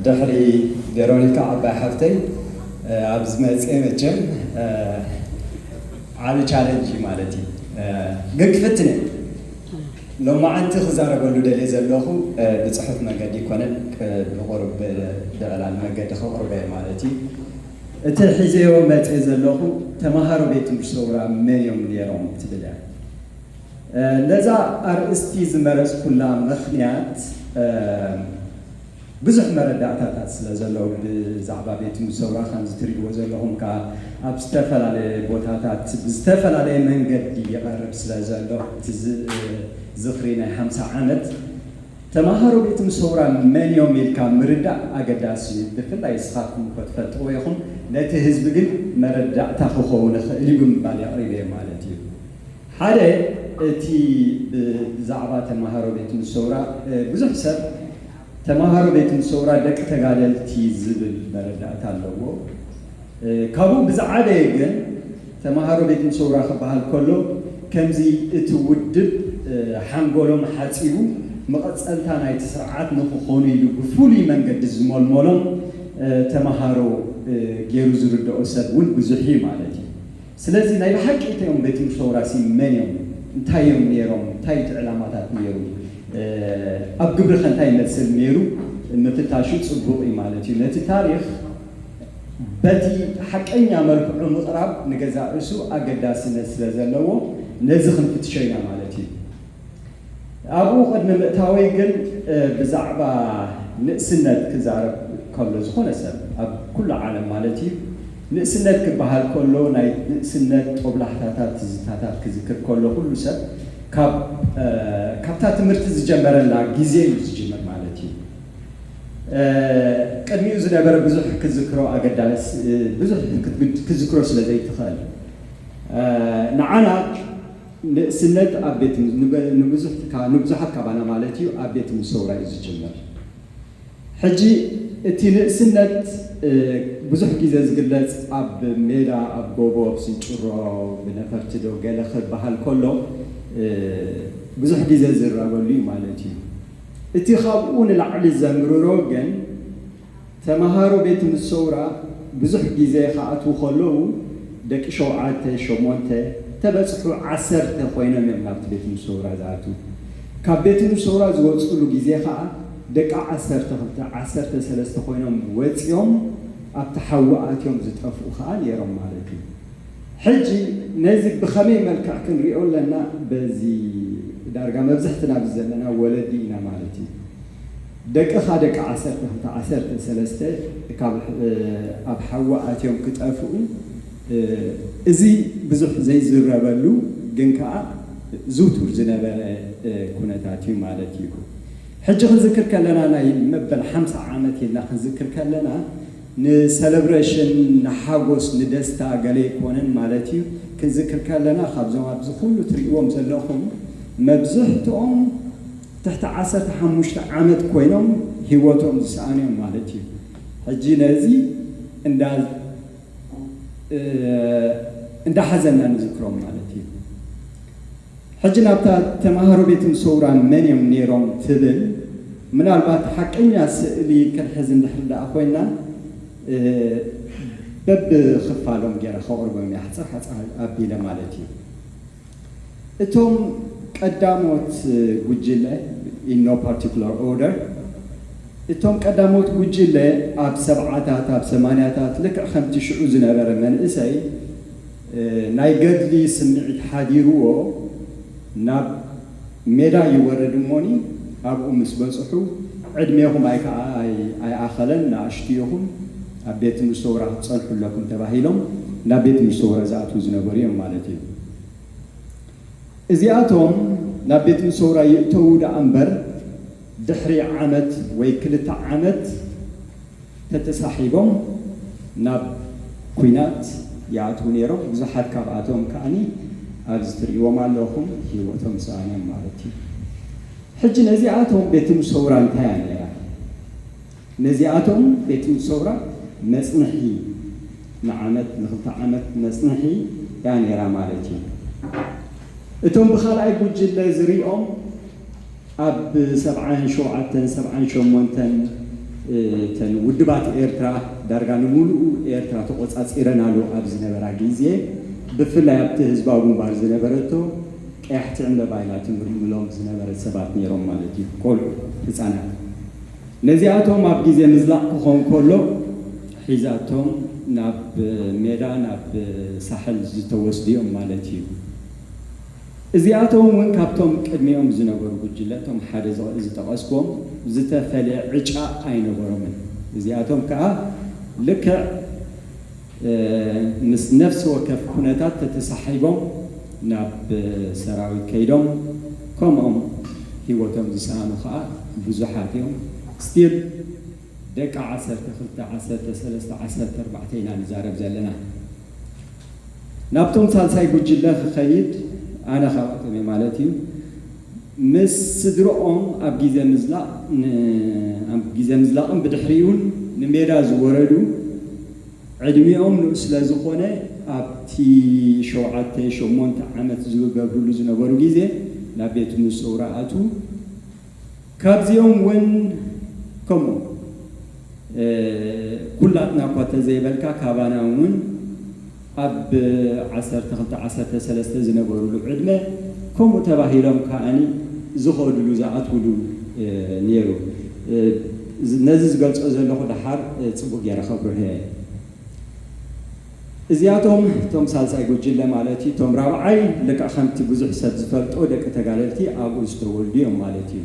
ድሕሪ ቬሮኒካ ዓባይ ሓፍተይ፣ እ፣ ኣብ ዝመጽእ መቸም፣ እ፣ ዓቢ ቻለንጅ እዩ ማለት እዩ። እ፣ ግን ክፍትን እየ። ሎማዓንቲ ክዛረበሉ ደልየ ዘለኹ፣ እ፣ ብጽሑፍ መገዲ ይኮነን፣ እ፣ ብቑሩብ ብ-፣ ብዕላል መገዲ ከቕርቦ እየ ማለት እዩ። እቲ ሒዘዮ መጽእ ዘለኹ፣ ተማሃሮ ቤት ትምህርቲ ሰውራ መን እዮም ነይሮም ትብል እያ። እ፣ ነዛ ኣርእስቲ ዝመረጽኩላ ምኽንያት፣ እ፣ ብዙሕ መረዳእታታት ስለ ዘሎ፣ ብዛዕባ ቤት ትምህርቲ ሰውራ ከምዚ ትርእይዎ ዘለኹም ከኣ ኣብ ዝተፈላለየ ቦታታት ብዝተፈላለየ መንገዲ ይቐርብ ስለ ዘሎ፣ እቲ ዝ-፣ ዝኽሪ ናይ ሓምሳ ዓመት ተማሃሮ ቤት ትምህርቲ ሰውራ መን እዮም ኢልካ ምርዳእ ኣገዳሲ እዩ። ብፍላይ ንስኻትኩም እኮ ትፈልጥዎ ኢኹም፣ ነቲ ህዝቢ ግን መረዳእታ ክኸውን ይኽእል እዩ ብምባል የቕሪበ ማለት እዩ። ሓደ፣ እቲ ብዛዕባ ተማሃሮ ቤት ትምህርቲ ሰውራ፣ እ፣ ብዙሕ ሰብ ተማሃሮ ቤት ትምህርቲ ሰውራ ደቂ ተጋደልቲ ዝብል መረዳእታ ኣለዎ። እ፣ ካብኡ ብዝዓበየ ግን ተማሃሮ ቤት ትምህርቲ ሰውራ ክበሃል ከሎ ከምዚ እቲ ውድብ፣ እ፣ ሓንጎሎም ሓጺቡ መቐጸልታ ናይቲ ስርዓት ንክኾኑ ኢሉ ብፍሉይ መንገዲ ዝመልመሎም፣ እ፣ ተማሃሮ፣ እ፣ ገይሩ ዝርድኦ ሰብ እውን ብዙሕ እዩ ማለት እዩ። ስለዚ ናይ ብሓቂ እቶም ቤት ትምህርቲ ሰውራሲ መን እዮም? እንታይ እዮም ነይሮም? እንታይ እቲ ዕላማታት ነይሩ? እ፣ ኣብ ግብሪ ከ እንታይ ይመስል ነይሩ? ምፍታሹ ጽቡቕ እዩ ማለት እዩ። ነቲ ታሪኽ በቲ ሓቀኛ መልክዑ ምቕራብ ንገዛእ ርእሱ ኣገዳስነት ስለ ዘለዎ ነዚ ክንፍትሾ ኢና ማለት እዩ። ኣብኡ ቅድሚ ምእታወይ ግን፣ እ፣ ብዛዕባ ንእስነት ክዛረብ ከሎ ዝኾነ ሰብ ኣብ ኩሉ ዓለም ማለት እዩ፣ ንእስነት ክበሃል ከሎ ናይ ንእስነት ጦብላሕታታት ትዝታታት ክዝክር ከሎ ኩሉ ሰብ ካብ፣ እ፣ ካብታ ትምህርቲ ዝጀመረላ ግዜ እዩ ዝጅምር ማለት እዩ። እ፣ ቅድሚኡ ዝነበረ ብዙሕ ክዝክሮ ኣገዳስ፣ እ፣ ብዙሕ ክት-፣ ክዝክሮ ስለ ዘይትኽእል፣ እ፣ ንዓና ንእስነት ኣብ ቤት ትምህርቲ ንበ-፣ ንብዙሕ-፣ ካ-፣ ንብዙሓት ካባና ማለት እዩ ኣብ ቤት ትምህርቲ ሰውራ እዩ ዝጅምር። ሕጂ እቲ ንእስነት፣ እ፣ ብዙሕ ግዜ ዝግለጽ ኣብ ሜዳ፣ ኣብ ጎቦ፣ ኣብ ስንጭሮ፣ ብነፈርቲ ዶ ገለ ክበሃል ከሎ፣ እ፣ ብዙሕ ግዜ ዝረበሉ እዩ ማለት እዩ። እቲ ካብኡ ንላዕሊ ዘምርሮ ግን ተማሃሮ ቤት ትምህርቲ ሰውራ ብዙሕ ግዜ ክኣትዉ ከለዉ ደቂ ሸውዓተ፣ ሸሞንተ፣ ተበጽሑ ዓሰርተ ኮይኖም እዮም ናብቲ ቤት ትምህርቲ ሰውራ ዝኣትዉ። ካብ ቤት ትምህርቲ ሰውራ ዝወጽእሉ ግዜ ከኣ ደቂ ዓሰርተ ክልተ፣ ዓሰርተ ሰለስተ ኮይኖም ወጺኦም ኣብቲ ሓዊ ኣትዮም ዝጠፍኡ ከኣ ነይሮም ማለት እዩ። ሕጂ ነዚ ብኸመይ መልክዕ ክንሪኦ ኣለና? በዚ ዳርጋ መብዛሕትና ኣብዚ ዘለና ወለዲ ኢና ማለት እዩ። ደቅኻ ደቂ ዓሰርተ ክልተ፣ ዓሰርተ ሰለስተ ካብ፣ እ፣ ኣብ ሓዊ ኣትዮም ክጠፍኡ፣ እ፣ እዚ ብዙሕ ዘይዝረበሉ ግን ከኣ ዝውቱር ዝነበረ፣ እ፣ ኩነታት እዩ ማለት እዩ። ሕጂ ክንዝክር ከለና ናይ መበል ሓምሳ ዓመት ኢልና ክንዝክር ከለና ንሰለብሬሽን፣ ንሓጎስ፣ ንደስታ ገለ ኣይኮነን ማለት እዩ። ክንዝክር ከለና ካብዞም ኣብዚ ኩሉ ትርእይዎም ዘለኹም መብዝሕትኦም ትሕቲ ዓሰርተ ሓሙሽተ ዓመት ኮይኖም ህይወቶም ዝሰኣኑ እዮም ማለት እዩ። ሕጂ ነዚ እንዳ፣ እ፣ እንዳሓዘና ንዝክሮም ማለት እዩ። ሕጂ ናብታ ተማሃሮ ቤት ትምህርቲ ሰውራ መን እዮም ነይሮም ትብል፣ ምናልባት ሓቀኛ ስእሊ ክንሕዝ እንድሕር ደኣ ኮይና፣ እ፣ በብኽፋሎም ገይረ ከቕርቦም እየ፣ ሓጸር ሓጸር ኣቢለ ማለት እዩ። እቶም ቀዳሞት ጉጅለ፣ in no particular order፣ እቶም ቀዳሞት ጉጅለ ኣብ ሰብዓታት፣ ኣብ ሰማንያታት ልክዕ ከምቲ ሽዑ ዝነበረ መንእሰይ፣ እ፣ ናይ ገድሊ ስምዒት ሓዲርዎ ናብ ሜዳ ይወርድ እሞኒ፣ ኣብኡ ምስ በጽሑ ዕድሜኹም ኣይከኣ-፣ ኣይ-፣ ኣይኣኸለን፣ ንኣሽቱ ኢኹም፣ ኣብ ቤት ትምህርቲ ሰውራ ክትጸንሑ ኣለኩም ተባሂሎም ናብ ቤት ትምህርቲ ሰውራ ዝኣትዉ ዝነበሩ እዮም ማለት እዩ። እዚኣቶም ናብ ቤት ትምህርቲ ሰውራ ይእተዉ ደኣ እምበር፣ ድሕሪ ዓመት ወይ ክልተ ዓመት ተተሳሒቦም ናብ ኲናት ይኣትዉ ነይሮም። ብዙሓት ካብኣቶም ከኣኒ ኣብዚ ትርእይዎም ኣለኹም፣ ህይወቶም ሰኣኖም ማለት እዩ። ሕጂ ነዚኣቶም ቤት ትምህርቲ ሰውራ እንታይ እያ ነይራ? ነዚኣቶም ቤት ትምህርቲ ሰውራ መጽንሒ፣ ንዓመት ንኽልተ ዓመት መጽንሒ እያ ነይራ ማለት እዩ። እቶም ብኻልኣይ ጉጅለ ዝሪኦም ኣብ ሰብዓን ሸውዓተን፣ ሰብዓን ሸሞንተን፣ እተን ውድባት ኤርትራ ዳርጋ ንምሉኡ ኤርትራ ተቖጻጺረናሉ ኣብ ዝነበራ ግዜ፣ ብፍላይ ኣብቲ ህዝባዊ ግንባር ዝነበረቶ ቀያሕቲ ዕምበባ ኢላ ትምልምሎም ዝነበረት ሰባት ነይሮም ማለት እዩ። ቆልዑ፣ ህጻናት። ነዚኣቶም ኣብ ግዜ ምዝላቕ ክኾን ከሎ ሒዛቶም ናብ ሜዳ፣ ናብ ሳሕል ዝተወስዱ እዮም ማለት እዩ። እዚኣቶም እውን ካብቶም ቅድሚኦም ዝነበሩ ጉጅለ፣ እቶም ሓደ ዝጠቐስዎም፣ ዝተፈለየ ዕጫ ኣይነበሮምን። እዚኣቶም ከዓ ልክዕ ምስ ነፍሲ ወከፍ ኩነታት ተተሳሒቦም ናብ ሰራዊት ከይዶም፣ ከምኦም ህይወቶም ዝሰኣኑ ከዓ ብዙሓት እዮም። ስቲል ደቂ ዓሰርተ ክልተ፣ ዓሰርተ ሰለስተ፣ ዓሰርተ ኣርባዕተ ኢና ንዛረብ ዘለና። ናብቶም ሳልሳይ ጉጅለ ክኸይድ፣ ኣነ ካብኣቶም እየ ማለት እዩ። ምስ ስድርኦም ኣብ ግዜ ምዝላቕ ን-፣ ኣብ ግዜ ምዝላቕን ብድሕሪኡን ንሜዳ ዝወረዱ፣ ዕድሚኦም ንኡስ ስለ ዝኾነ፣ ኣብቲ ሸውዓተ፣ ሸሞንተ ዓመት ዝገብርሉ ዝነበሩ ግዜ ናብ ቤት ምሰውራ ኣትዉ። ካብዚኦም እውን ከምኡ፣ እ፣ ኩላትና እኳ ተዘይበልካ፣ ካባና እውን ኣብ ዓሰርተ ክልተ፣ ዓሰርተ ሰለስተ ዝነበሩሉ ዕድመ ከምኡ ተባሂሎም ከኣኒ ዝኸዱሉ፣ ዝኣትውሉ፣ እ፣ ነይሩ። እ፣ ዝ-፣ ነዚ ዝገልጾ ዘለኹ ደሓር፣ እ፣ ጽቡቕ ገይረ ከብርህ እየ። እዚኣቶም እቶም ሳልሳይ ጉጅለ ማለት እዩ። እቶም ራብዓይ ልክዕ ከምቲ ብዙሕ ሰብ ዝፈልጦ ደቂ ተጋደልቲ ኣብኡ ዝተወልዱ እዮም ማለት እዩ።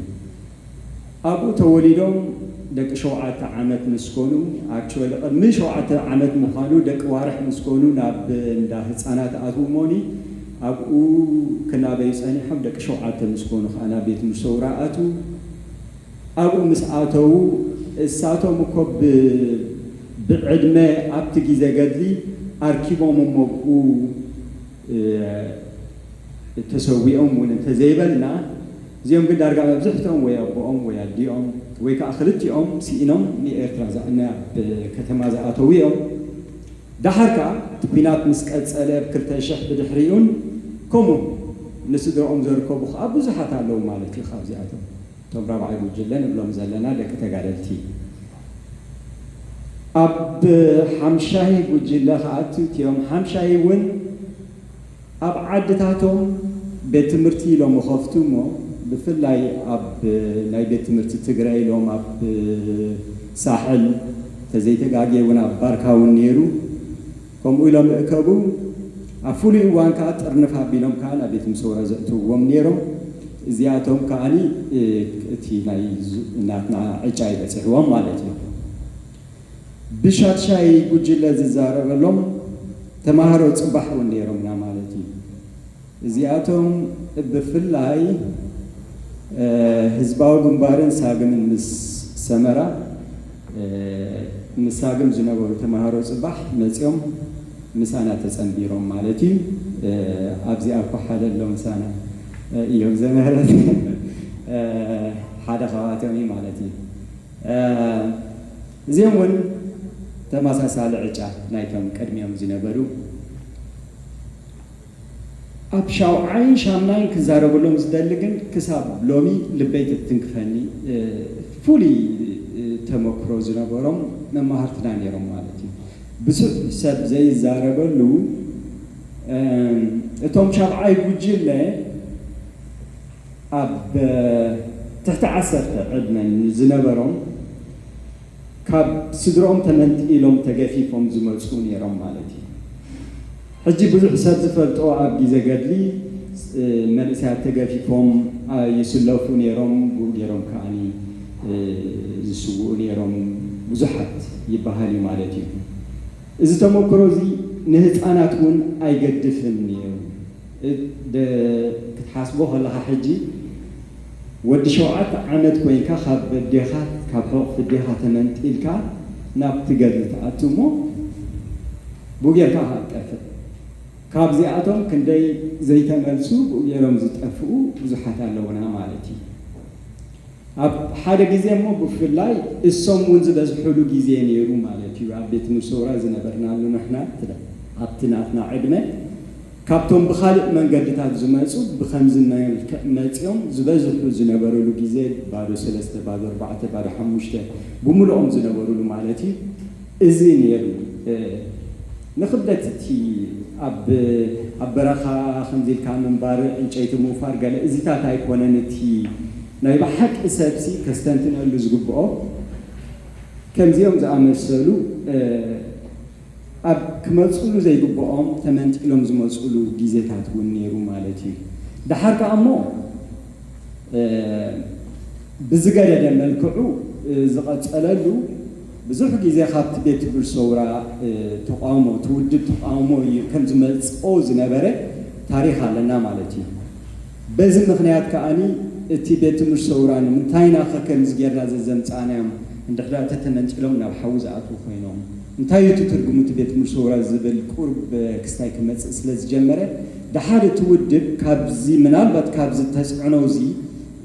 ኣብኡ ተወሊዶም ደቂ ሸውዓተ ዓመት ምስ ኮኑ፣ ኣክቹዋሊ ቅድሚ ሸውዓተ ዓመት ምዃኑ፣ ደቂ ዋርሕ ምስ ኮኑ ናብ እንዳ ህጻናት ኣትዉ እሞኒ፣ ኣብኡ ክናበዩ ጸኒሖም፣ ደቂ ሸውዓተ ምስ ኮኑ ከኣ ናብ ቤት ምሰውራ ኣትዉ። ኣብኡ ምስ ኣተዉ፣ እሳቶም እኮ ብ-፣ ብዕድመ ኣብቲ ግዜ ገድሊ ኣርኪቦም እሞ ብኡ፣ እ፣ ተሰዊኦም እውን እንተዘይበልና፣ እዚኦም ግን ዳርጋ መብዝሕትኦም ወይ ኣቦኦም ወይ ኣዲኦም ወይ ከዓ ክልቲኦም ስኢኖም ንኤርትራ ዝኣ-፣ ናብ ከተማ ዝኣተዉ እዮም። ደሓር ከዓ እቲ ኲናት ምስ ቀጸለ፣ ብ ክልተ ሽሕ ብድሕሪኡን ከምኡ ንስድረኦም ዘርከቡ ከዓ ብዙሓት ኣለዉ ማለት እዩ። ካብዚኣቶም እቶም ራብዓይ ጉጅለ ንብሎም ዘለና ደቂ ተጋደልቲ። ኣብ ሓምሻይ ጉጅለ ክኣትው እትዮም። ሓምሻይ እውን ኣብ ዓድታቶም ቤት ትምህርቲ ኢሎም ይኸፍቱ እሞ፣ ብፍላይ ኣብ ናይ ቤት ትምህርቲ ትግራይ ኢሎም ኣብ ሳሕል፣ ተዘይተጋግየ እውን ኣብ ባርካ እውን ነይሩ። ከምኡ ኢሎም ይእከቡ። ኣብ ፍሉይ እዋን ከዓ ጥርንፍ ኣቢሎም ከዓ ናብ ቤት ምሰውራ ዘእትውዎም ነይሮም። እዚኣቶም ከዓኒ፣ እ፣ እቲ ናይ ዙ-፣ ናትና ዕጫ ይበፅሕዎም ማለት እዩ። ብሻድሻይ ጉጅለ ዝዛረበሎም ተምሃሮ ፅባሕ እውን ነይሮምና ማለት እዩ። እዚኣቶም ብፍላይ፣ እ፣ ህዝባዊ ግንባርን ሳግምን ምስ ሰመራ፣ እ፣ ምስ ሳግም ዝነበሩ ተምሃሮ ፅባሕ መፂኦም ምሳና ተፀንቢሮም ማለት እዩ። እ፣ ኣብዚኣ እኮ ሓደ ኣሎ ምሳና፣ እ፣ እዮም ዘምህረት፣ እ፣ ሓደ ካብኣቶም እዩ ማለት እዩ። እ፣ እዚኦም እውን ተመሳሳሊ ዕጫ ናይቶም ቅድሚኦም ዝነበሩ። ኣብ ሻውዓይን ሻምናይን ክዛረበሎም ዝደሊ ግን ክሳብ ሎሚ ልበይ ትትንክፈኒ፣ እ፣ ፍሉይ፣ እ፣ ተመክሮ ዝነበሮም መማህርትና ነይሮም ማለት እዩ። ብዙሕ ሰብ ዘይዛረበሉ፣ እም፣ እቶም ሻብዓይ ጉጅለ ኣብ ትሕቲ ዓሰርተ ዕድመ ዝነበሮም ካብ ስድርኦም ተመንጢሎም ተገፊፎም ዝመፁ ነይሮም ማለት እዩ። ሕጂ ብዙሕ ሰብ ዝፈልጦ ኣብ ግዜ ገድሊ፣ እ፣ መንእሰያት ተገፊፎም፣ አ፣ ይስለፉ ነይሮም፣ ብኡ ገይሮም ከዓኒ፣ እ፣ ዝስውኡ ነይሮም ብዙሓት ይበሃል እዩ ማለት እዩ። እዚ ተመክሮ እዚ ንህፃናት እውን ኣይገድፍን ነይሩ። እ-፣ ደ-፣ ክትሓስቦ ከለኻ ሕጂ ወዲ ሸውዓተ ዓመት ኮይንካ ካብ ኣዴኻ፣ ካብ ሕቑፊ ኣዴኻ ተመንጢልካ ናብቲ ገድሊ ትኣቱ እሞ ብኡ ጌርካ ኢኻ ትጠፍእ። ካብዚኣቶም ክንደይ ዘይተመልሱ ብኡ ገይሮም ዝጠፍኡ ብዙሓት ኣለውና ማለት እዩ። ኣብ ሓደ ግዜ እሞ ብፍላይ እሶም እውን ዝበዝሕሉ ግዜ ነይሩ ማለት እዩ። ኣብ ቤት ምሰውራ ዝነበርናሉ ንሕና ትለ-፣ ኣብቲ ናትና ዕድመ ካብቶም ብኻልእ መንገድታት ዝመጹ ብኸምዚ መልክዕ መጺኦም ዝበዝሑ ዝነበሩሉ ግዜ ባዶ ሰለስተ፣ ባዶ ኣርባዕተ፣ ባዶ ሓሙሽተ ብምልኦም ዝነበሩሉ ማለት እዩ። እዚ ነይሩ። እ፣ ንኽብደት እቲ ኣብ፣ ኣብ በረኻ ከምዚ ኢልካ ምንባር፣ ዕንጨይቲ ምውፋር፣ ገለ እዚታት ኣይኮነን እቲ ናይ ብሓቂ ሰብሲ ከስተንትነሉ ዝግብኦ። ከምዚኦም ዝኣመሰሉ፣ እ፣ ኣብ ክመጽሉ ዘይግብኦም ተመንጢሎም ዝመጽሉ ግዜታት እውን ነይሩ ማለት እዩ። ደሓር ከኣ እሞ፣ እ፣ ብዝገደደ መልክዑ፣ እ፣ ዝቐጸለሉ ብዙሕ ግዜ ካብቲ ቤት ትምህርቲ ሰውራ፣ እ፣ ተቃውሞ፣ እቲ ውድብ ተቃውሞ እዩ ከም ዝመጽኦ ዝነበረ ታሪኽ ኣለና ማለት እዩ። በዚ ምኽንያት ከኣኒ እቲ ቤት ትምህርቲ ሰውራ ንምንታይ ኢና ከ ከምዚ ጌርና ዘዘምጻእናዮም እንድሕር ደኣ ተተመንጢሎም ናብ ሓዊ ዝኣትዉ ኮይኖም? እንታይ እዩ እቲ ትርጉሙ እቲ ቤት ትምህርቲ ሰውራ ዝብል ቁርብ ክስታይ ክመጽእ ስለ ዝጀመረ፣ ደሓር እቲ ውድብ ካብዚ ምናልባት ካብዚ ተጽዕኖ እዚ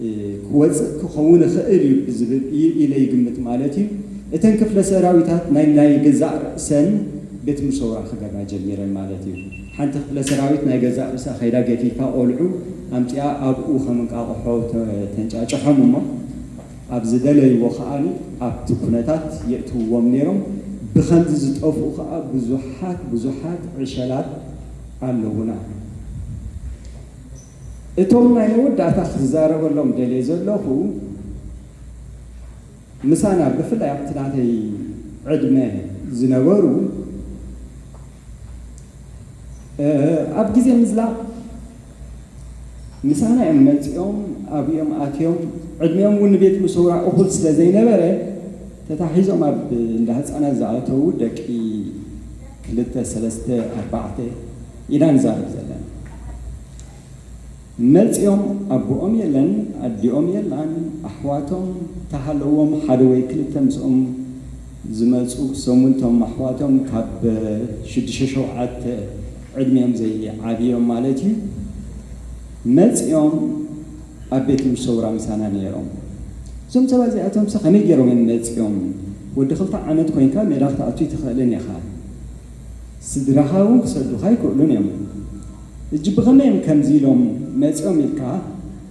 እ፣ ክወጽእ ክኸውን ይኽእል እዩ ብዝብል እዩ ኢለ ይግምት ማለት እዩ። እተን ክፍለ ሰራዊታት ናይ፣ ናይ ገዛእ ርእሰን ቤት ምሰውራ ክገብራ ጀሚረን ማለት እዩ። ሓንቲ ክፍለ ሰራዊት ናይ ገዛእ ርእሳ ከይዳ ገፊፋ ቆልዑ ኣምጺኣ ኣብኡ ከም እንቃቕሖ ተ-፣ ተንጫጭሖም እሞ ኣብ ዝደለይዎ ከኣ ኣብቲ ኩነታት የእትውዎም ነይሮም። ብኸምዚ ዝጠፍኡ ከኣ ብዙሓት፣ ብዙሓት ዕሸላት ኣለዉና። እቶም ናይ መወዳእታ ክዛረበሎም ደልየ ዘለኹ፣ ምሳና ብፍላይ ኣብቲ ናተይ ዕድመ ዝነበሩ፣ እ፣ ኣብ ግዜ ምዝላቕ ምሳና እዮም መጺኦም፣ ኣብኦም ኣትዮም። ዕድሚኦም እውን ንቤት ምሰውራ እኹል ስለ ዘይነበረ፣ ተታሒዞም ኣብ እንዳ ህጻናት ዝኣተዉ ደቂ ክልተ፣ ሰለስተ፣ ኣርባዕተ ኢና ንዛረብ ዘለና። መጺኦም ኣቦኦም የለን፣ ኣዲኦም የላን፣ ኣሕዋቶም ተሃለዎም ሓደ ወይ ክልተ ምስኦም ዝመጹ ክሰሙ፣ እቶም ኣሕዋቶም ካብ ሽዱሽተ ሸውዓተ ዕድሚኦም ዘይዓብዮም ማለት እዩ። መጺኦም ኣብ ቤት ምሰውራ ምሳና ነይሮም። እዞም ሰባት እዚኣቶምስ ከመይ ገይሮም እዮም መጺኦም? ወዲ ክልተ ዓመት ኮይንካ ሜዳ ክትኣቱ ኣይትኽእልን ኢኻ። ስድራኻ እውን ክሰዱኻ ኣይክእሉን እዮም። እጂ ብኸመይ እዮም ከምዚ ኢሎም መጺኦም ኢልካ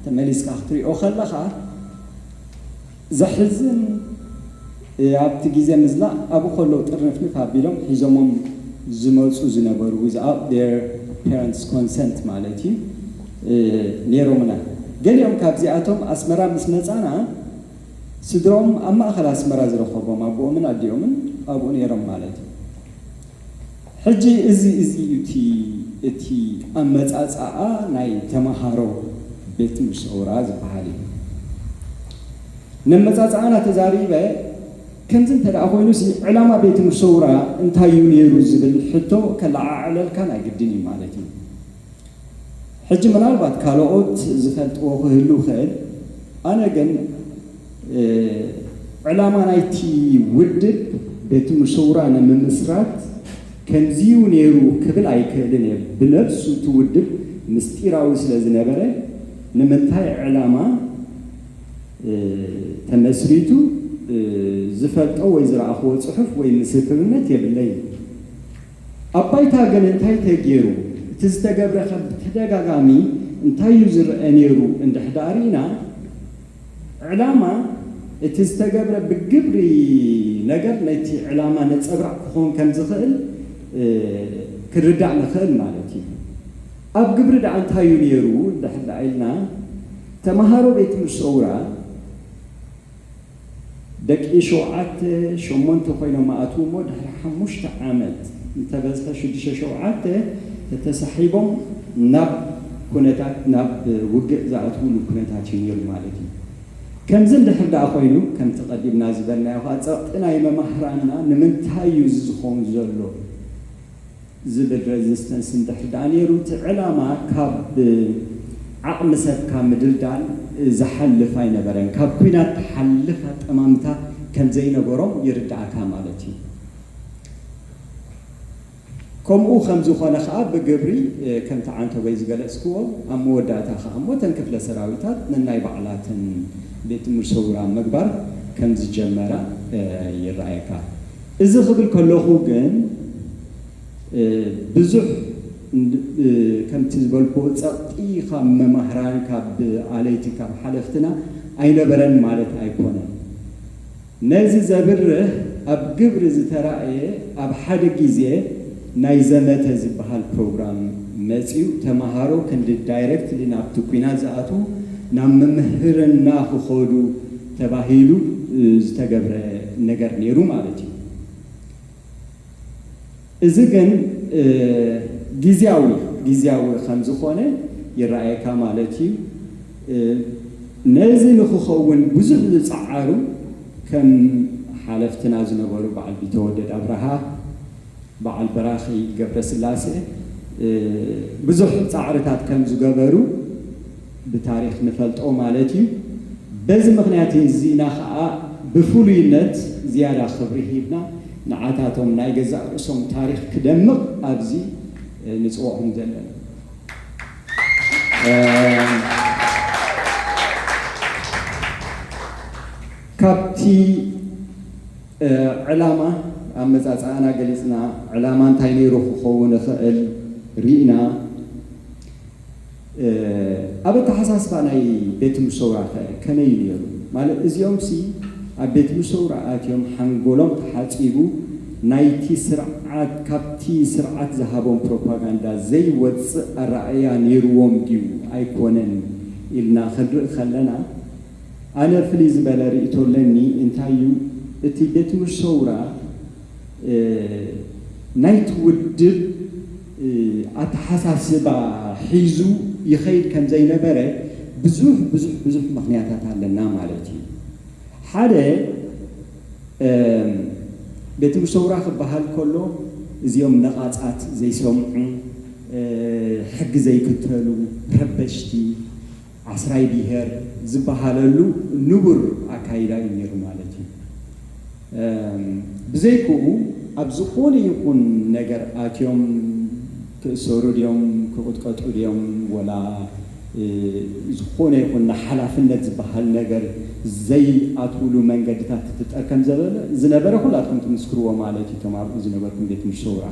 ተመሊስካ ክትሪኦ ከለኻ ዘሕዝን፣ እ፣ ኣብቲ ግዜ ምዝላቕ ኣብኡ ከለዉ ጥርንፍንፍ ኣቢሎም ሒዞሞም ዝመጹ ዝነበሩ without their parents' consent ማለት እዩ፣ እ፣ ነይሮምና። ገሊኦም ካብዚኣቶም ኣስመራ ምስ መጻና ስድሮም ኣብ ማእከል ኣስመራ ዝረኸቦም ኣቦኦምን ኣዲኦምን ኣብኡ ነይሮም ማለት እዩ። ሕጂ እዚ፣ እዚ እዩ እቲ፣ እቲ ኣመጻጽኣ ናይ ተመሃሮ ቤት ትምህርቲ ሰውራ ዝበሃል እዩ። ነመጻጽኣና ተዛሪበ፣ ከምዚ እንተ ደኣ ኮይኑሲ ዕላማ ቤት ትምህርቲ ሰውራ እንታይ እዩ ነይሩ ዝብል ሕቶ ከለዓዕለልካ ናይ ግድን እዩ ማለት እዩ። ሕጂ ምናልባት ካልኦት ዝፈልጥዎ ክህሉ ይኽእል። ኣነ ግን፣ እ፣ ዕላማ ናይቲ ውድብ ቤት ትምህርቲ ሰውራ ንምምስራት ከምዚዩ ነይሩ ክብል ኣይክእልን እየ። ብነብሱ እቲ ውድብ ምስጢራዊ ስለ ዝነበረ ንምንታይ ዕላማ፣ እ፣ ተመስሪቱ፣ እ፣ ዝፈልጦ ወይ ዝረኣኽዎ ጽሑፍ ወይ ምስክርነት የብለይን። ኣብ ባይታ ግን እንታይ ተገይሩ? እቲ ዝተገብረ ከ ብተደጋጋሚ እንታይ እዩ ዝረአ ነይሩ? እንድሕር ደኣ ርኢና፣ ዕላማ እቲ ዝተገብረ ብግብሪ ነገር ነቲ ዕላማ ነጸብራቕ ክኸውን ከም ዝኽእል፣ እ፣ ክንርዳእ ንኽእል ማለት እዩ። ኣብ ግብሪ ደኣ እንታይ እዩ ነይሩ እንድሕር ደኣ ኢልና፣ ተመሃሮ ቤት ትምህርቲ ሰውራ ደቂ ሸውዓተ፣ ሸሞንተ ኮይኖም ኣትዉ እሞ፣ ድሕሪ ሓሙሽተ ዓመት እንተበዝሐ፣ ሽዱሽተ ሸውዓተ ተተሳሒቦም ናብ ኩነታት፣ ናብ ውግእ ዝኣትዉሉ ኩነታት እዩ ነይሩ ማለት እዩ። ከምዚ እንድሕር ደኣ ኮይኑ፣ ከምቲ ቀዲምና ዝበልናዮ ከዓ፣ ጸቕጢ ናይ መማህራንና ንምንታይ እዩ እዚ ዝኸውን ዘሎ? ዝብል ሬዚስተንስ እንድሕር ደኣ ነይሩ፣ እቲ ዕላማ ካብ ዓቕሚ ሰብካ ምድልዳል ዝሓልፍ ኣይነበረን። ካብ ኲናት ትሓልፍ ኣጠማምታ ከም ዘይነበሮም ይርድኣካ ማለት እዩ። ከምኡ ከም ዝኾነ ኸኣ ብግብሪ፣ እ፣ ከምቲ ዓንተቦይ ዝገለጽክዎ፣ ኣብ መወዳእታ ኸኣ እሞ እተን ክፍለ ሰራዊታት ነናይ ባዕላተን ቤት ትምህርቲ ሰውራ ምግባር ከም ዝጀመራ፣ እ፣ ይረኣየካ። እዚ ክብል ከለኹ ግን፣ እ፣ ብዙሕ ከምቲ ዝበልኩ ጸቕጢ ካብ መማህራን፣ ካብ ኣለይቲ፣ ካብ ሓለፍትና ኣይነበረን ማለት ኣይኮነን። ነዚ ዘብርህ ኣብ ግብሪ ዝተራእየ ኣብ ሓደ ግዜ ናይ ዘመተ ዝበሃል ፕሮግራም መጺኡ፣ ተመሃሮ ክንዲ ዳይሬክትሊ ናብቲ ኲናት ዝኣትዉ ናብ ምምህርና ክኸዱ ተባሂሉ ዝተገብረ ነገር ነይሩ ማለት እዩ። እዚ ግን ግዝያዊ ግዝያዊ ከም ዝኾነ ይረኣየካ ማለት እዩ። ነዚ ንክኸውን ብዙሕ ዝጸዓሩ ከም ሓለፍትና ዝነበሩ በዓል ቢተወደድ ኣብርሃ፣ በዓል በራኺ ገብረስላሴ ብዙሕ ጻዕርታት ከም ዝገበሩ ብታሪኽ ንፈልጦ ማለት እዩ። በዚ ምኽንያት እዚና ኸኣ ብፍሉይነት ዝያዳ ክብሪ ሂብና ንዓታቶም ናይ ገዛእ ርእሶም ታሪኽ ክደምቕ ኣብዚ ንጽውዖም ዘለና። ካብቲ ዕላማ ኣመጻጽኣና ገሊጽና፣ ዕላማ እንታይ ነይሩ ክኸውን ይኽእል ርኢና። ኣብ ኣተሓሳስባ ናይ ቤት ምሰውራ ከ ከመይ እዩ ነይሩ? ማለት እዚኦም ሲ ኣብ ቤት ምሰውራ ኣትዮም ሓንጎሎም ተሓጺቡ ናይቲ ስርዓት፣ ካብቲ ስርዓት ዝሃቦም ፕሮፓጋንዳ ዘይወጽእ ኣረኣእያ ነይርዎም ድዩ ኣይኮነን ኢልና ክንርኢ ከለና፣ ኣነ ፍልይ ዝበለ ርእይቶ ኣለኒ። እንታይ እዩ እቲ ቤት ምሰውራ ናይቲ ውድብ ኣተሓሳስባ ሒዙ ይኸይድ ከም ዘይነበረ ብዙሕ ብዙሕ ብዙሕ ምኽንያታት ኣለና ማለት እዩ። ሓደ ቤት ምሰውራ ክበሃል ከሎ እዚኦም ነቓጻት ዘይሰምዑ፣ ሕጊ ዘይክተሉ፣ ረበሽቲ፣ ዓስራይ ብሄር ዝበሃለሉ ንቡር ኣካይዳ እዩ ነይሩ ማለት እዩ። ብዘይክኡ ኣብ ዝኾነ ይኹን ነገር ኣትዮም ክእሰሩ ድዮም፣ ክቕጥቀጡ ድዮም፣ ወላ ዝኾነ ይኹን ሓላፍነት ዝበሃል ነገር ዘይኣትውሉ መንገድታት ትፍጠር ከም ዘበለ ዝነበረ ኩላትኩም ትምስክርዎ ማለት እዩ። እቶም ኣብኡ ዝነበርኩም ቤት ምሽ ሰውራ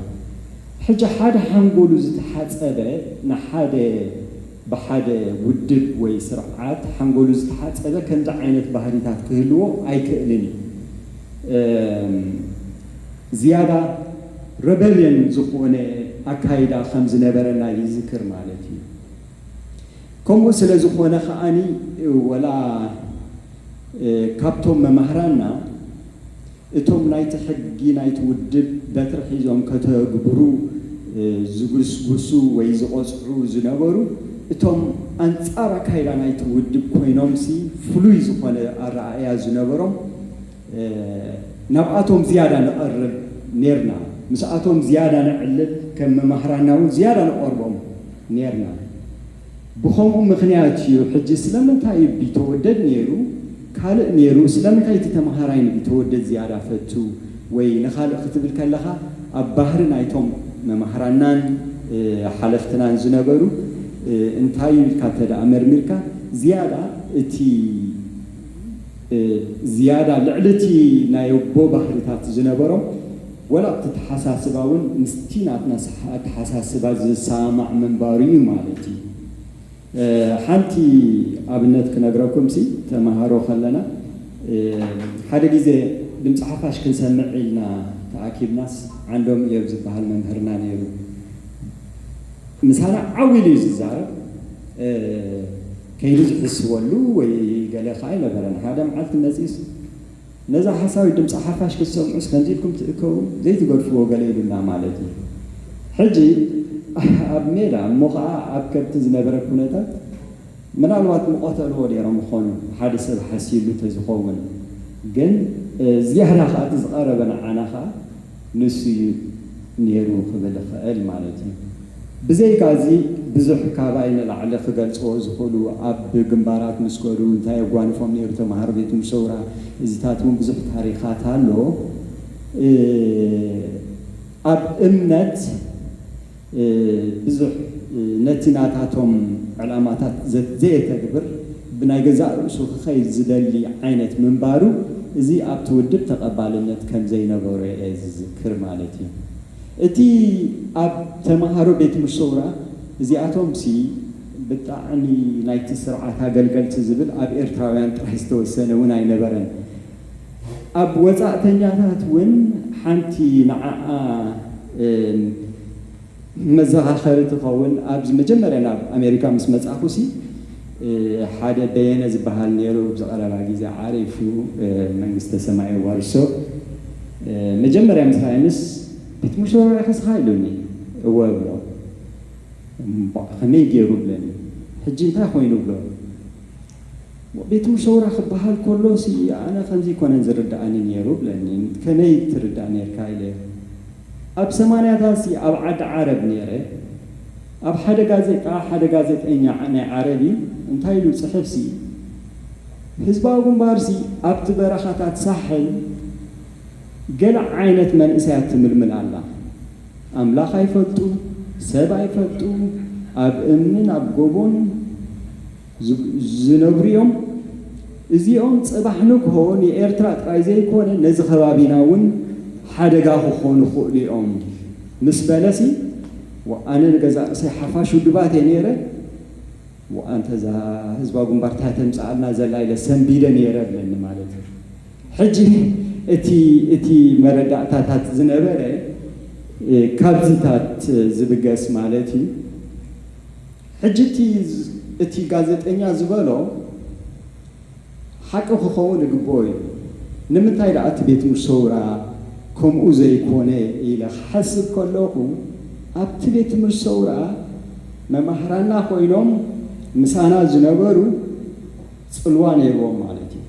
ሕጂ ሓደ ሓንጎሉ ዝተሓጸበ ንሓደ ብሓደ ውድብ ወይ ስርዓት ሓንጎሉ ዝተሓጸበ ከምዚ ዓይነት ባህሪታት ክህልዎ ኣይክእልን እዩ። ዝያዳ ረበልየን ዝኾነ ኣካይዳ ከም ዝነበረና ይዝክር ማለት እዩ። ከምኡ ስለ ዝኾነ ከዓኒ ወላ ካብቶም መማህራንና እቶም ናይቲ ሕጊ ናይቲ ውድብ በትሪ ሒዞም ከተግብሩ ዝጉስጉሱ ወይ ዝቐፅዑ ዝነበሩ፣ እቶም ኣንፃር ኣካይዳ ናይቲ ውድብ ኮይኖምሲ ፍሉይ ዝኾነ ኣረኣእያ ዝነበሮም ናብኣቶም ዝያዳ ንቐርብ ኔርና። ምስኣቶም ዝያዳ ነዕልል፣ ከም መማህራንና እውን ዝያዳ ንቐርቦም ኔርና። ብኸምኡ ምኽንያት እዩ ሕጂ ስለምንታይ እዩ ቢተወደድ ነይሩ ካልእ ነይሩ፣ ስለምንታይ እቲ ተምሃራይ ንቢተወደድ ዝያዳ ፈቱ ወይ ንኻልእ ክትብል ከለኻ፣ ኣብ ባህሪ ናይቶም መማህራናን ሓለፍትናን ዝነበሩ እንታይ እዩ ኢልካ እንተ ደኣ መርሚርካ፣ ዝያዳ እቲ ዝያዳ ልዕሊ እቲ ናይ ኣቦ ባህርታት ዝነበሮም፣ ወላ እቲ ኣተሓሳስባ እውን ምስቲ ናትና ኣተሓሳስባ ዝሰማማዕ ምንባሩ እዩ ማለት እዩ። ሓንቲ ኣብነት ክነግረኩም ሲ፣ ተምሃሮ ከለና ሓደ ግዜ ድምፂ ሓፋሽ ክንሰምዕ ኢልና ተኣኪብናስ፣ ዓንዶም እዮብ ዝበሃል መምህርና ነይሩ። ምሳና ዓው ኢሉ እዩ ዝዛረብ። ከይዱ ዝሕስበሉ ወይ ገለ ከዓ ኣይነበረን። ሓደ መዓልቲ መፂኡስ፣ ነዛ ሓሳዊት ድምፂ ሓፋሽ ክትሰምዑስ ከምዚ ኢልኩም ትእከቡ ዘይትገድፍዎ ገለ ኢሉና ማለት እዩ። ሕጂ ኣብ ሜዳ እሞ ከዓ ኣብ ከብቲ ዝነበረ ኩነታት ምናልባት ምቐተልዎ ነይሮም ይኾኑ፣ ሓደ ሰብ ሓሲሉ ተዝኸውን። ግን ዝያዳ ከዓ እቲ ዝቐረበ ንዓና ከዓ ንሱ እዩ ነይሩ ክብል እኽእል ማለት እዩ። ብዘይካ እዚ ብዙሕ ካባይ ንላዕሊ ክገልፅዎ ዝኽእሉ ኣብ ግንባራት ምስ ከዱ እንታይ የጓንፎም ነይሩ ተምሃሮ ቤት ምሽ ሰውራ፣ እዚታት እውን ብዙሕ ታሪኻት ኣሎ። ኣብ እምነት ብዙሕ ነቲ ናታቶም ዕላማታት ዘየተግብር፣ ብናይ ገዛእ ርእሱ ክኸይድ ዝደሊ ዓይነት ምንባሩ፣ እዚ ኣብቲ ውድብ ተቐባልነት ከም ዘይነበሮ እየ ዝዝክር ማለት እዩ። እቲ ኣብ ተምሃሮ ቤት ትምህርቲ ሰውራ እዚኣቶምሲ ብጣዕሚ ናይቲ ስርዓት ኣገልገልቲ ዝብል ኣብ ኤርትራውያን ጥራሕ ዝተወሰነ እውን ኣይነበረን። ኣብ ወጻእተኛታት እውን ሓንቲ ንዓኣ መዘኻኸሪ ትኸውን። ኣብዚ መጀመርያ ናብ ኣሜሪካ ምስ መጻኹሲ ሓደ በየነ ዝበሃል ነይሩ። ብዝቐረባ ግዜ ዓሪፉ፣ መንግስተ ሰማይ የዋርሶ። መጀመርያ ምስ ራእየ ምስ ቤት ምርሰውራ ከስኻ ኢሉኒ። እወ ብሎ። እምቧ፣ ከመይ ገይሩ ብለኒ። ሕጂ እንታይ ኮይኑ ብሎ። ቤት ምርሰውራ ክበሃል ከሎ ሲ ኣነ ከምዚ ይኮነን ዝርዳእኒ ነይሩ ብለኒ። ከመይ ትርዳእ ነርካ ኢለ። ኣብ ሰማንያታት ሲ ኣብ ዓዲ ዓረብ ነይረ። ኣብ ሓደ ጋዜጣ ሓደ ጋዜጠኛ ናይ ዓረብ እዩ እንታይ ኢሉ ጽሕፍ ሲ፣ ህዝባዊ ግንባር ሲ ኣብቲ በረኻታት ሳሕል ገለ ዓይነት መንእሰያት ትምልምል ኣላ። ኣምላኽ ኣይፈልጡ፣ ሰብ ኣይፈልጡ፣ ኣብ እምንን ኣብ ጎቦን ዝነብሩ እዮም። እዚኦም ጽባሕ ንግሆ ንኤርትራ ጥራይ ዘይኮነ ነዚ ከባቢና እውን ሓደጋ ክኾኑ ይኽእሉ እዮም ምስ በለሲ፣ ኣነ ንገዛእ ርእሰይ ሓፋሽ ውድባት እየ ነይረ። ኣንተ እዛ ህዝባዊ ግንባር እንታይ ተምጽኣልና ዘላ ኢለ ሰንቢደ ነይረ ብለኒ ማለት እዩ። ሕጂ እቲ እቲ መረዳእታታት ዝነበረ ካብዚታት ዝብገስ ማለት እዩ። ሕጂ እቲ እቲ ጋዜጠኛ ዝበሎ ሓቂ ክኸውን ይግብኦ እዩ። ንምንታይ ደኣ እቲ ቤት ትምህርቲ ሰውራ ከምኡ ዘይኮነ ኢለ ክሓስብ ከለኹ ኣብቲ ቤት ትምህርቲ ሰውራ መማህራና ኮይኖም ምሳና ዝነበሩ ጽልዋ ነይርዎም ማለት እዩ።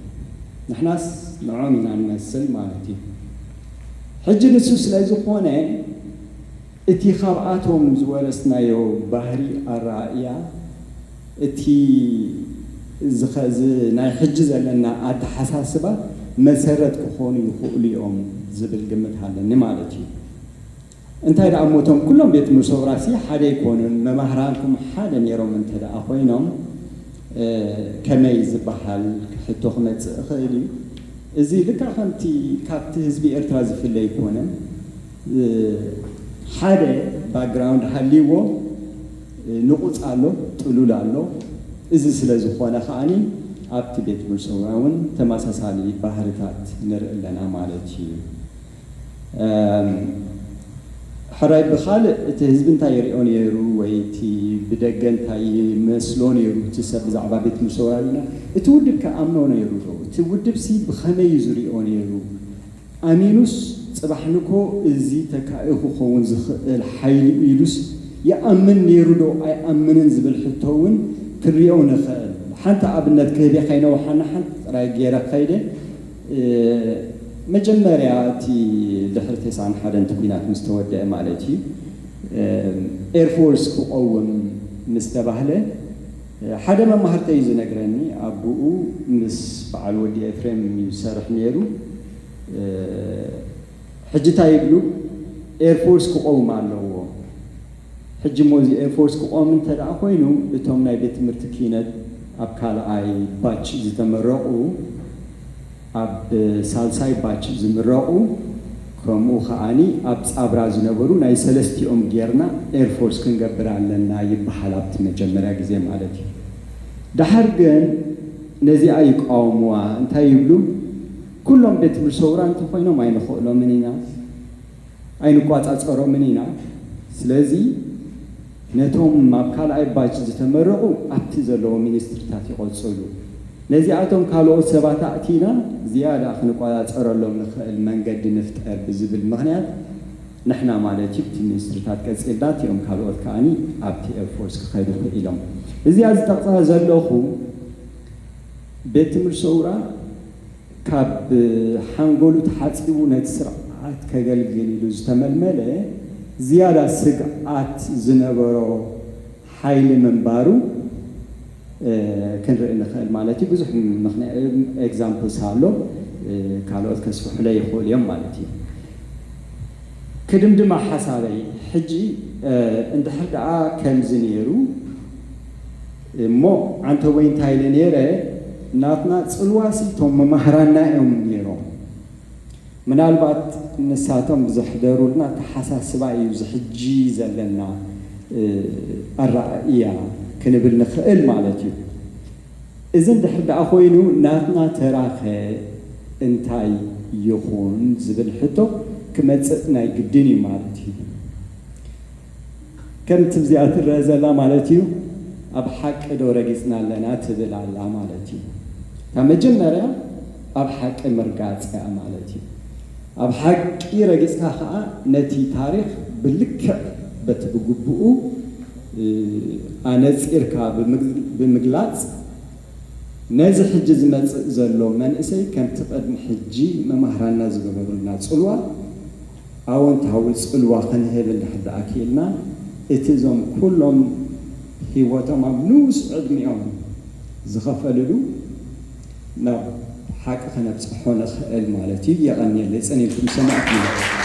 ንሕናስ ንዖም ኢና ንመስል ማለት እዩ። ሕጂ ንሱ ስለ ዝኾነ እቲ ካብኣቶም ዝወረስናዮ ባህሪ ኣረኣእያ እቲ ናይ ሕጂ ዘለና ኣተሓሳስባ መሰረት ክኾኑ ይኽእሉ እዮም ዝብል ግምት ኣለኒ ማለት እዩ። እንታይ ደኣ እሞ እቶም ኩሎም ቤት ምርሰውራሲ ሓደ ኣይኮኑን፣ መማህራንኩም ሓደ ነይሮም እንተ ደኣ ኮይኖም ከመይ ዝበሃል ሕቶ ክመጽእ ይኽእል እዩ። እዚ ልካ ከምቲ ካብቲ ህዝቢ ኤርትራ ዝፍለ ኣይኮነን። ሓደ ባክግራውንድ ሃልይዎ ንቑጽ ኣሎ፣ ጥሉል ኣሎ። እዚ ስለ ዝኾነ ከኣኒ ኣብቲ ቤት ምርሰውራ እውን ተመሳሳሊ ባህርታት ንርኢ ኣለና ማለት እዩ። ሕራይ ብኻልእ እቲ ህዝቢ እንታይ ይሪኦ ነይሩ ወይ እቲ ብደገ እንታይ ይመስሎ ነይሩ እቲ ሰብ ብዛዕባ ቤት ምርሰውራ ኢልና እቲ ውድብ ከኣምኖ ነይሩ ዶ? እቲ ውድብ ሲ ብኸመይ እዩ ዝሪኦ ነይሩ? ኣሚኑስ ጽባሕ ንግሆ እዚ ተካኢ ክኸውን ዝኽእል ሓይሊ ኢሉስ ይኣምን ነይሩ ዶ ኣይኣምንን ዝብል ሕቶ እውን ክንሪኦ ንኽእል። ሓንቲ ኣብነት ክህብ እየ ከይነውሓና ሓንቲ ጥራይ ገይረ ክኸይደ። መጀመርያ እቲ ድሕሪ ተስዓን ሓደን እቲ ኲናት ምስ ተወደአ ማለት እዩ ኤርፎርስ ክቐውም ምስ ተባህለ ሓደ መማህርተይ እዩ ዝነግረኒ። ኣቡኡ ምስ በዓል ወዲ ኤፍሬም እዩ ዝሰርሕ ነይሩ። ሕጂ እንታይ ይብሉ? ኤርፎርስ ክቆም ኣለዎ። ሕጂ እሞ እዚ ኤርፎርስ ክቆም እንተ ደኣ ኮይኑ እቶም ናይ ቤት ትምህርቲ ኪነት ኣብ ካልኣይ ባች ዝተመረቑ ኣብ ሳልሳይ ባች ዝምረቑ ከምኡ ከዓኒ ኣብ ጻብራ ዝነበሩ ናይ ሰለስቲኦም ጌርና ኤርፎርስ ክንገብር ኣለና ይበሃል ኣብቲ መጀመርያ ግዜ ማለት እዩ። ደሓር ግን ነዚኣ ይቃወምዋ እንታይ ይብሉ? ኩሎም ቤት ትምህርቲ ሰውራ እንተኾይኖም ኣይንኽእሎምን ኢና ኣይንቋጻጸሮምን ኢና። ስለዚ ነቶም ኣብ ካልኣይ ባች ዝተመረቑ ኣብቲ ዘለዎ ሚኒስትሪታት ይቐጽሉ። ነዚኣቶም ካልኦት ሰባት ኣእቲና ዝያዳ ክንቋጻጸረሎም ንኽእል መንገዲ ንፍጠር ብዝብል ምኽንያት ንሕና ማለት እዩ እቲ ሚኒስትሪታት ቀጺልና እቲኦም ካልኦት ከዓኒ ኣብቲ ኤርፎርስ ክኸዱ ክኢሎም። እዚኣ ዝጠቕሳ ዘለኹ ቤት ትምህርቲ ሰውራ ካብ ሓንጎሉ ተሓጺቡ ነቲ ስርዓት ከገልግል ኢሉ ዝተመልመለ ዝያዳ ስግኣት ዝነበሮ ሓይሊ ምንባሩ ክንርኢ ንኽእል ማለት እዩ። ብዙሕ ኤግዛምፕልስ ኣሎ፣ ካልኦት ከስፍሑለ ይኽእሉ እዮም ማለት እዩ። ክድምድማ ሓሳበይ ሕጂ እንድሕር ደኣ ከምዚ ነይሩ እሞ ዓንተ ወይ እንታይ ኢለ ነይረ ናትና ጽልዋሲ እቶም መማህራና እዮም ነይሮም። ምናልባት ንሳቶም ብዘሕደሩልና ኣተሓሳስባ እዩ እዚ ሕጂ ዘለና ኣረኣእያ ክንብል ንኽእል ማለት እዩ። እዚ እንድሕር ደኣ ኮይኑ ናትና ተራኸ እንታይ ይኹን ዝብል ሕቶ ክመፅእ ናይ ግድን እዩ ማለት እዩ። ከምቲ እዚኣ ትረአ ዘላ ማለት እዩ ኣብ ሓቂ ዶ ረጊፅና ኣለና ትብል ኣላ ማለት እዩ። እታ መጀመርያ ኣብ ሓቂ ምርጋፅ እያ ማለት እዩ። ኣብ ሓቂ ረጊፅካ ከዓ ነቲ ታሪክ ብልክዕ በቲ ብግቡኡ ኣነፂርካ ብምግላፅ ነዚ ሕጂ ዝመፅእ ዘሎ መንእሰይ ከምቲ ቅድሚ ሕጂ መማህራንና ዝገበሩልና ፅልዋ ኣወንታዊ ፅልዋ ክንህብ እንድሕር ደኣ ክኢልና እቲ እዞም ኩሎም ሂወቶም ኣብ ንኡስ ዕድሚኦም ዝኸፈልሉ ናብ ሓቂ ከነብፅሖ ንኽእል ማለት እዩ። የቐንየለይ ፀኒልኩም ሰማዕት